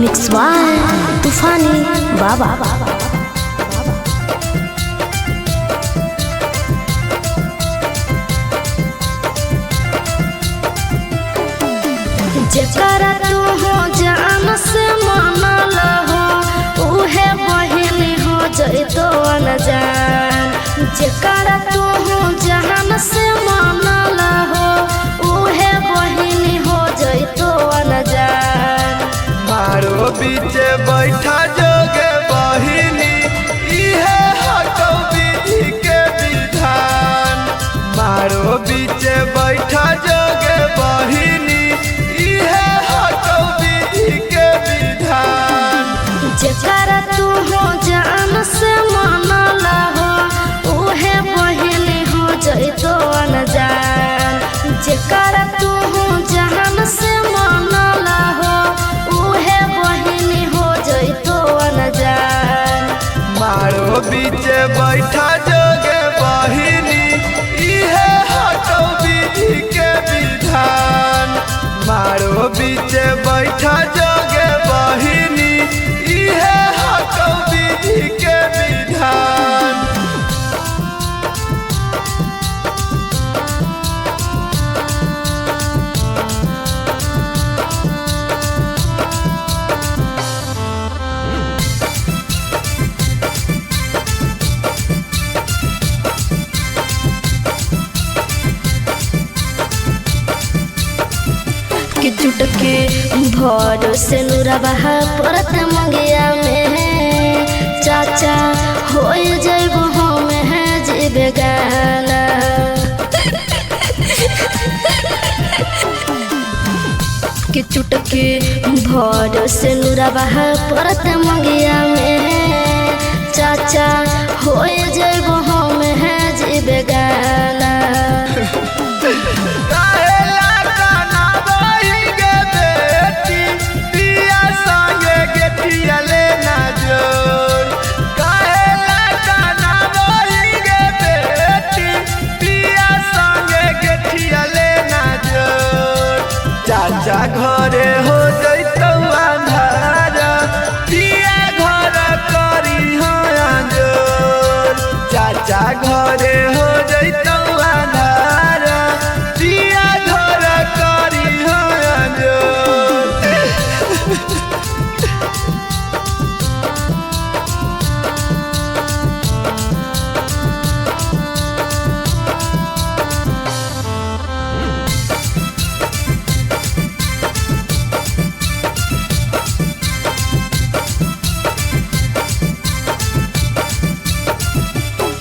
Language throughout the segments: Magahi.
मिक्स बाय तूफानी बाबा। जेकरा तू हो जान से मानल हो उहे बहिन हो जइतो अनजान। जेकरा तू हो जान से मानल हो उहे बहिन हो जइतो अनजान। मारो बीचे बैठा जोगे बहिनी इहे हटौ विधि के विधान। मारो बीचे बैठा जोगे बहिनी इहे हटौ विधि के विधान। जेकरा तू हो जान से मानल हो उहे बहिन हो जइतो अनजान। जेकरा तू हो जान से मानल हो उहे बहिन हो जइतो अनजान। मारो बीचे बैठा जोगे बहिनी इहे हटौ विधि के विधान। मारो बीचे बैठा जोगे बहिनी इहे हटौ विधि के विधान। कि चुटके भर से नुरबा परत मंगिया में चाचा हो जइबो हम जीवे गाना। कि चुटके भर से नुरबा परत मंगिया में चाचा हो जइबो हम जीवे गाना। चाचा घरे हो जइतौ अंधार पिया घर करी जोर। चाचा घरे हो जइतौ अंधार पिया घर करी जोर।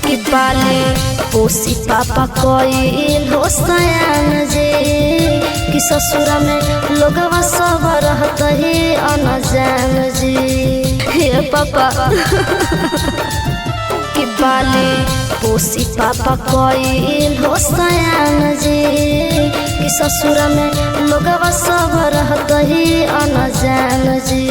कि पाले पोसी पापा कोई हो सयान जे कि ससुरा में लोगवा सब रहत हे अनजान जी। हे पापा कि पाले पोसी पापा कोई हो सयान जे कि ससुरा में लोगवा सब रहत हे अनजान जी।